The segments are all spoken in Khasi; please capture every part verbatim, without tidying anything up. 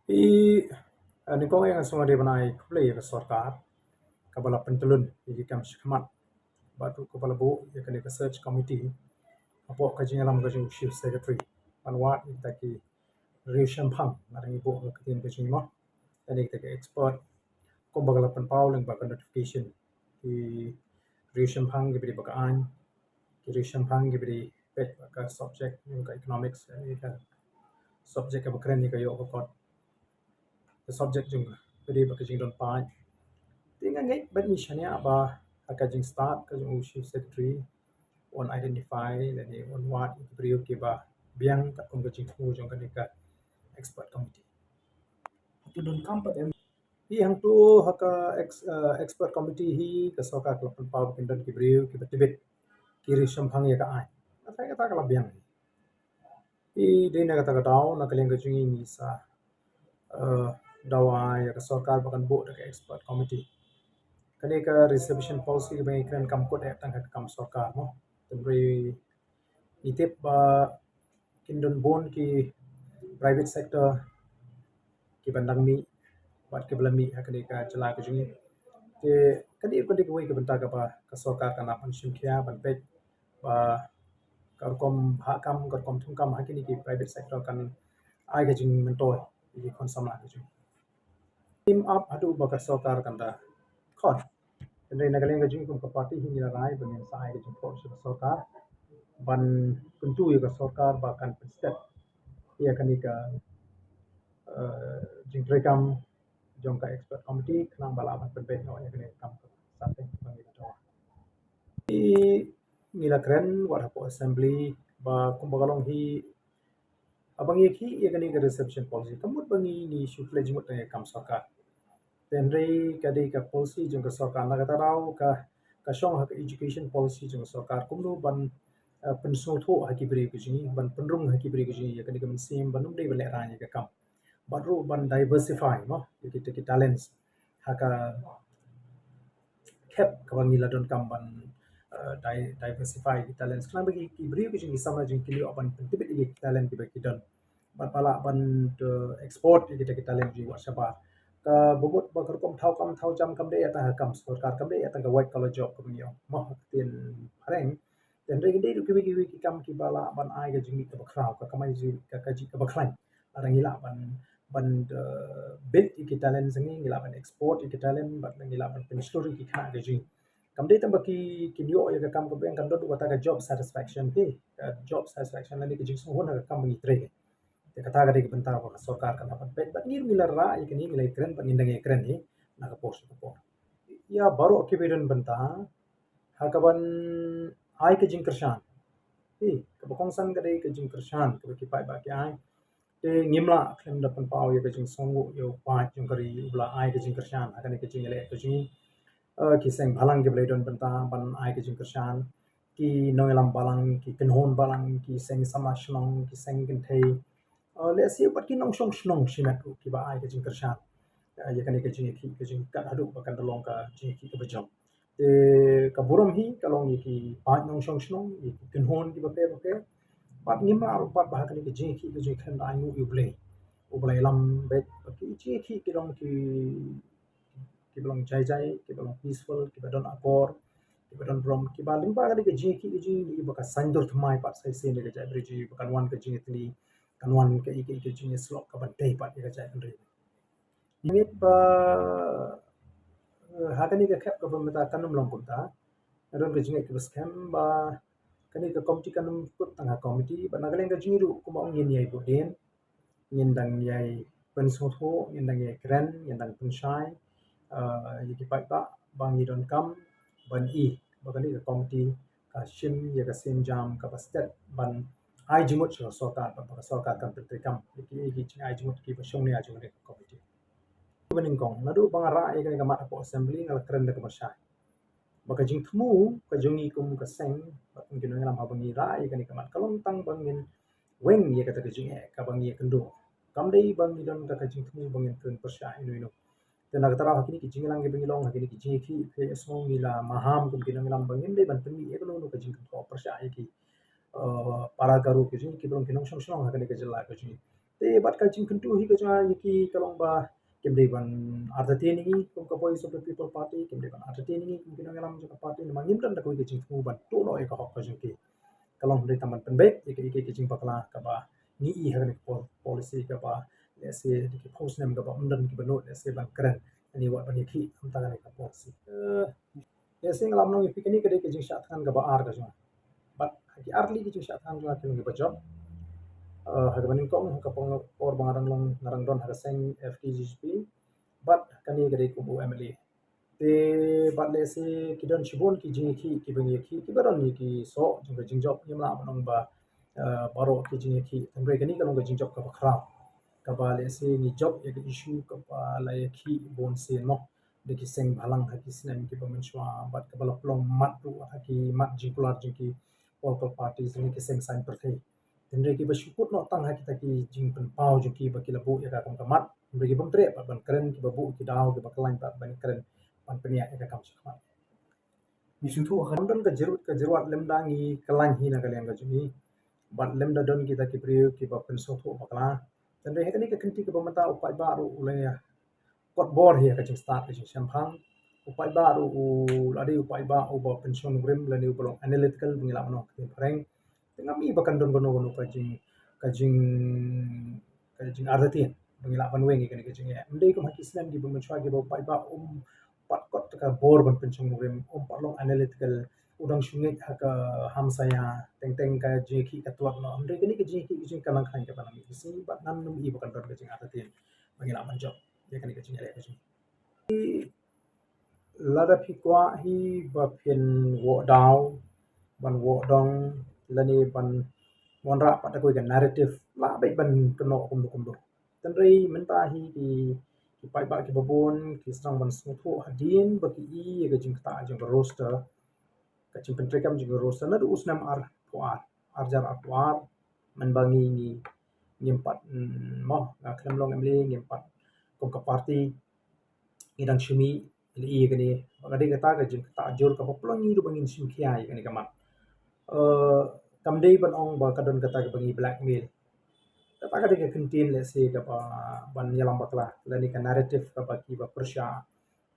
I, eh, nyngkong ïa nga sngewbha ban ai khublei ïa ka sorkar kaba la pyntlun ïa ki kam shakhmat bad ruh kaba la buh ïa kane ka search committee hapoh ka jingïalam ka jong u Chief Secretary ban wad ïa kita ki riew shemphang. Nga dang i buh ka ktien ka jong i mo, kane kita ki expert kumba ka la pynpaw lyngba ka notification. Ki riew shemphang kiba dei ba ka aiñ, ki riew shemphang kiba dei peit ba ka subject ïa ka economics, ïa ka subject kaba kren ïa ka ïoh ka kot, ka subject jong ka dei ba ka jingdon paid. Te nga ngeit bad ngi shaniah ba ha ka jingstad ka jong u Chief Secretary un identify lane un wad ïa ki briew kiba biang katkum ka jingthmu jong kane ka expert committee. Te donkam pat em hi hangto ha ka ex-, eh, expert committee hi ka sorkar ka la pynpaw ba kin don ki briew kiba tbit ki riew shemphang ïa ka aiñ. Kata kata ka la biang hi. I dei na kata ka daw na ka liang ka jong ngi ngi sa, eh, dawa ïa ka sorkar ba kan buh da ka expert committee. Kane ka reservation policy kaba ngi kren kam kut eh tang ha ka kam sorkar mo. Tymrei ngi tip ba kin don bun ki private sector kiba dang mih bad kiba la mih ha kane ka jylla ka jong ngi. Te kane ka dei kawei ka bynta kaba ka sorkar kan nang ban shim khia ban peit ba ka rukom bhah kam, ka rukom thung kam ha kine ki private sector kan ai ka jingmyntoi ïa ki khun samla ka jong ngi. Team up haduh ba ka sorkar kan da khot. Hynrei na ka liang ka jong ngi kum ka party hi ngi la rai ba ngin sa ai ka jingphohsniew sha ka sorkar ban kyntu ïa ka sorkar ba kan pynstep ïa kane ka, eh, jingtreikam jong ka expert committee khnang ba lah ban pynbeit noh ïa kane ka kam ka sateng ba ngi la dawa. Ngi la kren wat hapoh assembly ba kumba ka long hi, haba ngi ïakhih ïa kane ka reservation policy, ka mut ba ngi, ngi shu pledge mut ïa ka kam sorkar. Te hynrei ka dei ka policy jong ka sorkar, na kata daw ka, ka shong ha ka education policy jong ka sorkar kumno ban, eh, pynsngewthuh ha ki briew ka jong ngi, ban pynrung ha ki briew ka jong ngi ïa kane ka mynsiem ban ym dei ban lehraiñ ïa ka kam. Bad ruh ban diversify mo ïa kita ki talents ha ka khep kaba ngi la donkam ban, eh, di-, diversify ki talents. Khnang ba ki, ki briew ki jong ngi samla jong ngi kin ïoh ban pyntbit ïa ki talent kiba ki don bad ba lah ban, eh, export ïa kita ki talent jong ngi wat shabar. Kaba mut ba ka rukom thaw kam thaw jam kam dei ïa tang ha kam sorkar, kam dei ïa tang ka white collar job kaba ngi ong mo ha ka ktien phareng. Te hynrei ki dei ruh kiwei kiwei ki kam kiba lah ban ai ka jingmih kaba khraw, ka kamai jingmih ka, ka jingmih kaba khlaiñ. Lada ngi lah ban, ban, eh, build ïa ki talent jong ngi, ngi lah ban export ïa ki talent, bad ngi lah ban pynshlur ïa ki khynnah ka jong ngi. Kam dei tang ba ki, kin ïoh ïa ka kam kaba biang, kan don ruh kata ka job satisfaction hi, ka job satisfaction lane ka jingsngew hun ha ka kam ba ngi trei. Te kata ka dei ka bynta ba ka sorkar kan nang ban peit, bad ngi ruh ngi la rah ïa kane, ngi la ïakren bad ngin dang ïakren hi na ka por sha ka por. Ïa baroh kiba don bynta ha kaban ai ka jingkyrshan. Hi, kaba kongsan ka dei ka jingkyrshan kaba ki paidbah ki ai. Te ngim lah khlem da pynpaw ïa ka jingsngewnguh ïa u paid jong ka ri uba la ai ka jingkyrshan ha kane ka jingïaleh ka jong ngi. Eh, ki seng bhalang kiba la don bynta ban ai ka jingkyrshan, ki nongïalam balang, ki kynhun balang, ki seng samla shnong, ki seng kynthei, eh, lehse pat ki nongshong shnong shimet ruh kiba ai ka jingkyrshan, eh, ïa kane ka jingïakhih ka jong ngi kat haduh ba kan da long ka jingïakhih kaba jop. Te ka burom hi ka long ïa ki paid nongshong shnong, ïa ki kynhun kiba pher ba pher. Bad ngim lah ruh pat ba ha kane ka jingïakhih ka jong ngi khlem da ainguh ïa U Blei uba la ïalam beit ba ki jingïakhih ki long ki, kiba long jai jai, kiba long peaceful, kiba don akor, kiba don burom, kiba lyngba kane ka jingïakhih ka jong ngi ba ka saiñdur thymmai pat sa shisien ïa ka jaitbynriew jong ngi, ba kan wan ka jingïatylli, kan wan ka, ka, ka jingïasyllok kaban tei pat ïa ka jaitbynriew. Ngi ngeit ba, eh, ha kane ka khep kaba mynta kan ym long kumta. Nga don ka jingngeit kaba skhem ba kane ka committee kan ym kut tang ha committee, bad na ka liang ka jong ngi ruh kumba ong ngin ïai bud dien, ngin dang ïai pynsngewthuh, ngin dang ïai kren, ngin dang pynshai, eh, ïa ki paidbah ba ngi donkam ban i ba kane ka committee ka shim ïa ka sienjam kaba stet ban ai jingmut sha ka sorkar, bad ba ka sorkar kan pyntreikam ïa ki, ïa ki jingai jingmut kiba shong nia jong kane ka committee. Kaba nyngkong, naduh ba nga rah ïa kane ka mat hapoh assembly nga la kren da kaba shai ba ka jingthmu ka jong ngi kum ka seng bad kum ki nongïalam haba ngi rah ïa kane ka mat ka long tang ba ngin weng ïa kata ka jingeh kaba ngi ïakynduh. Kam dei ba ngi don ka, ka jingthmu ba ngin kren pyrshah ïano ïano. Te na kata daw ha kine ki jingïalang kiba ngi long, ha kine ki jingïakhih, phi ïohsngew ngi la maham kum ki nongïalam ba ngim dei ban pynmih ïa kano kano ka jingkynthoh pyrshah ïa ki, eh, para Garo ka jong ngi kiba long ki nongshong shnong ha kane ka jylla ka jong ngi. Te bad ka jingkyntu hi ka jong nga ïa ki ka long ba kim dei ban artatien ïa ngi kum ka Voice of the People Party, kim dei ban artatien ïa ngi kum ki nongïalam jong ka party, namar ngim don da kawei ka jingthmu ban tuh noh ïa ka hok ka jong ki. Ka long hynrei tang ban pynbeit ïa ka, ïa ka, ïa ka jingbakla kaba ngi i ha kane ka pol-, policy kaba lehse da ki phew snem kaba ym don kiba nud lehse ban kren, ani wat ban ïakhih mynta kane ka policy. Eh, lehse nga lah ban ong ïa phi kane ka dei ka jingshah thngan kaba ar ka jong nga. Bad ha ki ar tylli ki jingshah thngan jong nga ki long kiba jop. Eh, ha kaba nyngkong ha ka por ba nga dang long, nga dang don ha ka seng F T G G P. Bad kane ka dei kum u M L A. Te bad lehse ki don shibun ki jingïakhih kiba ngi ïakhih, kiba don ïa ki soh jong ka jingjop, ngim lah ban ong ba, eh, baroh ki jingïakhih. Hynrei kane ka long ka jingjop kaba khraw, kaba lehse ngi jop ïa ka issue kaba la ïakhih bun sien mo. Da ki seng bhalang ha ki snem kiba mynshuwa bad kaba la pynlong mat ruh ha ki mat jingkular jong ki political parties ne ki seng saiñ pyrthei. Hynrei kiba shu kut noh tang ha kita ki jingpynpaw jong ki ba ki la buh ïa ka kam ka mat, hynrei ki bym treh pat ban kren, kiba buh ki daw kiba khlaiñ pat ban kren ban pynïaid ïa ka kam shakhmat. Ngi sngewthuh ha ka don ka jyrwat, ka jyrwat lymda ngi khlaiñ hi na ka liang ka jong ngi bad lymda don kita ki briew kiba pynsngewthuh bakla. Hynrei ha kane ka kynti kaba mynta u paidbah ruh u la ïa kot bor hi ha ka jingstad ka jingshemphang. U paidbah ruh u la dei u paidbah uba pynshong nongrim lane uba long analytical ba ngi lah ban ong ha ka ktien phareng. Te ngam i ba kan don kano kano ka jing, ka jing, ka jingartatien ba ngi lah ban weng ïa kane ka jingeh. Ym dei kum ha ki snem kiba mynshuwa kiba u paidbah um pat kot ka bor ban pynshong nongrim, um pat long analytical, u dang shu ngeit ha ka hamsaia, teng teng ka jingïakhih ka tlot noh. Hynrei kane ka jingïakhih ka jong ngi ka nang khlaiñ kaba nang mih ka sngi bad ngam i ba kan don ka jingartatien ba ngi lah ban jop ïa kane ka jingïaleh ka jong ngi. Lada phi kwah hi ba phin wad daw ban wad dong lane ban wanrah pat da kawei ka narrative, lah beit ban kynnoh kumno kumno. Hynrei mynta hi ki, ki paidbah kiba bun ki sdang ban sngewthuh hadien ba ki i ïa ka jingktah jong ka roster, ka jingpyntreikam jong ka roster naduh u snem arphew ar, ar hajar arphew ar, mynba ngi, ngi, ngim pat, mm, mo, nga khlem long M L A, ngim pat kum ka party, ngi dang shu mih, ngi ïa kane, ba ka dei kata ka jingktah jur kaba pynlong ngi ruh ba ngin shim khia ïa kane ka mat. Eh, kam dei ban ong ba ka don kata kaba ngi blackmail. Kata ka dei ka kyntien lehse kaba ban ïalam bakla lane ka narrative kaba kiba pyrshah,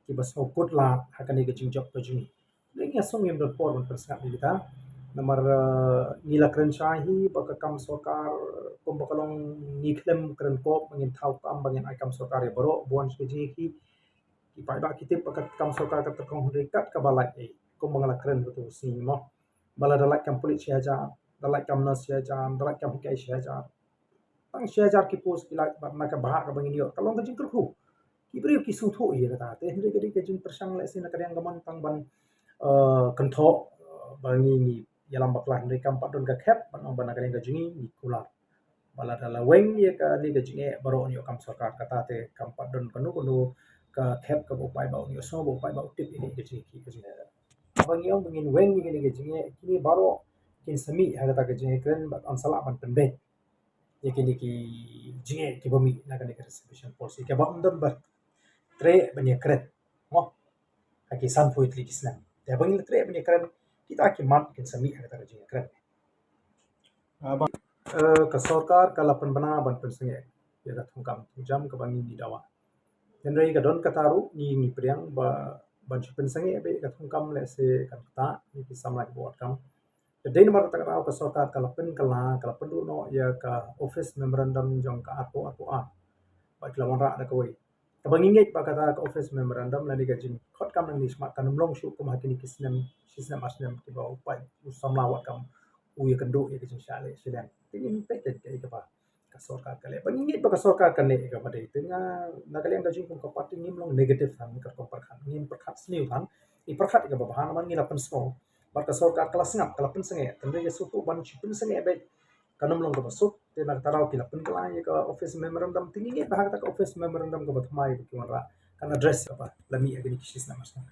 kiba sngewkut lad ha kane ka jingjop ka jong ngi. Dei ngi sngew ngim don por ban pynsngap ïa kita. Namar, eh, ngi la kren shai hi ba ka kam sorkar, kumba ka long ngi khlem kren kop ba ngin thaw kam ba ngin ai kam sorkar ïa baroh, bun shi ka jingïakhih. Ki paidbah ki tip ba ka kam sorkar ka tyrkhong hynrei kat kaba lait ei. Kumba nga la kren ha kato ka sngi mo. Ba lada lait kam pulit shi hajar, da lait kam nurse shi hajar, da lait kam hikai shi hajar. Tang shi hajar ki post ki lait bad na ka bhah kaba ngin ïoh ka long ka jingkyrkhu. Ki briew ki sngewthuh ïa kata. Te hynrei ka dei ka jingpyrshang lehse na ka liang ka mon tang ban, eh, kynthoh, eh, ba ngi, ngi ïalam bakla hynrei kam pat don ka khep ban ong ba na ka liang ka jong ngi ngi kular. Ba lada la weng ïa kane ka jingeh baroh ngi ïoh kam sorkar, kata te kam pat don kano kano ka khep kaba u paidbah u ïohsngew, ba u paidbah u tip ïa kane ka jingeh, ka jingeh. Haba ngi ong ba ngin weng ïa kane ka jingeh, kine baroh kin sa mih ha kata ka jingeh kren bad yn sa lah ban pynbeit ïa kine ki jingeh kiba mih na kane ka reservation policy kaba ym don ba treh ban ïakren. Mo, ha ki sanphew tylli ki snem. Te haba ngi la treh ban ïakren, kita ki mat kin sa mih ha kata ka jingïakren. Ah, ba, eh, ka sorkar ka la pynbna ban pynsangeh ïa ka thungkam thungjam kaba ngi ngi dawa. Hynrei ka don kata ruh ngi ngi pdiang ba ban shu pynsangeh beit ïa ka thungkam lehse kan ktah ïa ki samla kiba wad kam. Ka dei namar kata ka daw ka sorkar ka la pynkylla, ka la pynduh noh ïa ka office memorandum jong ka arphew arphew ar. Ba ki la wanrah da kawei. Kaba ngi ngeit ba kata ka office memorandum lane ka jingkhot kam nangne shakhmat kan ym long shuh kum ha kine ki snem, shi snem ar snem kiba u paid u samla wad kam u ïakynduh ïa ka jingshah leh shiliang. Te ngin peit kaei kaba ka sorkar ka leh. Ba ngi ngeit ba ka sorkar ka leh ïa kaba dei. Te nga na ka liang ka jong kum ka party ngim long negative than ka rukom pyrkhat. Ngim pyrkhat sniew than. Ngi pyrkhat ïa kaba bha namar ngi la pynsngew. Bad ka sorkar ka la sngap, ka la pynsangeh. Te hynrei ka shu ban shu pynsangeh beit. Kan ym long kaba suk, te na kata daw ki la pynkylla ïa ka office memorandum, te ngi ngeit ba ha kata ka office memorandum kaba thymmai ba ki wanrah kan address kaba la mih ha kine ki shi snem ar snem.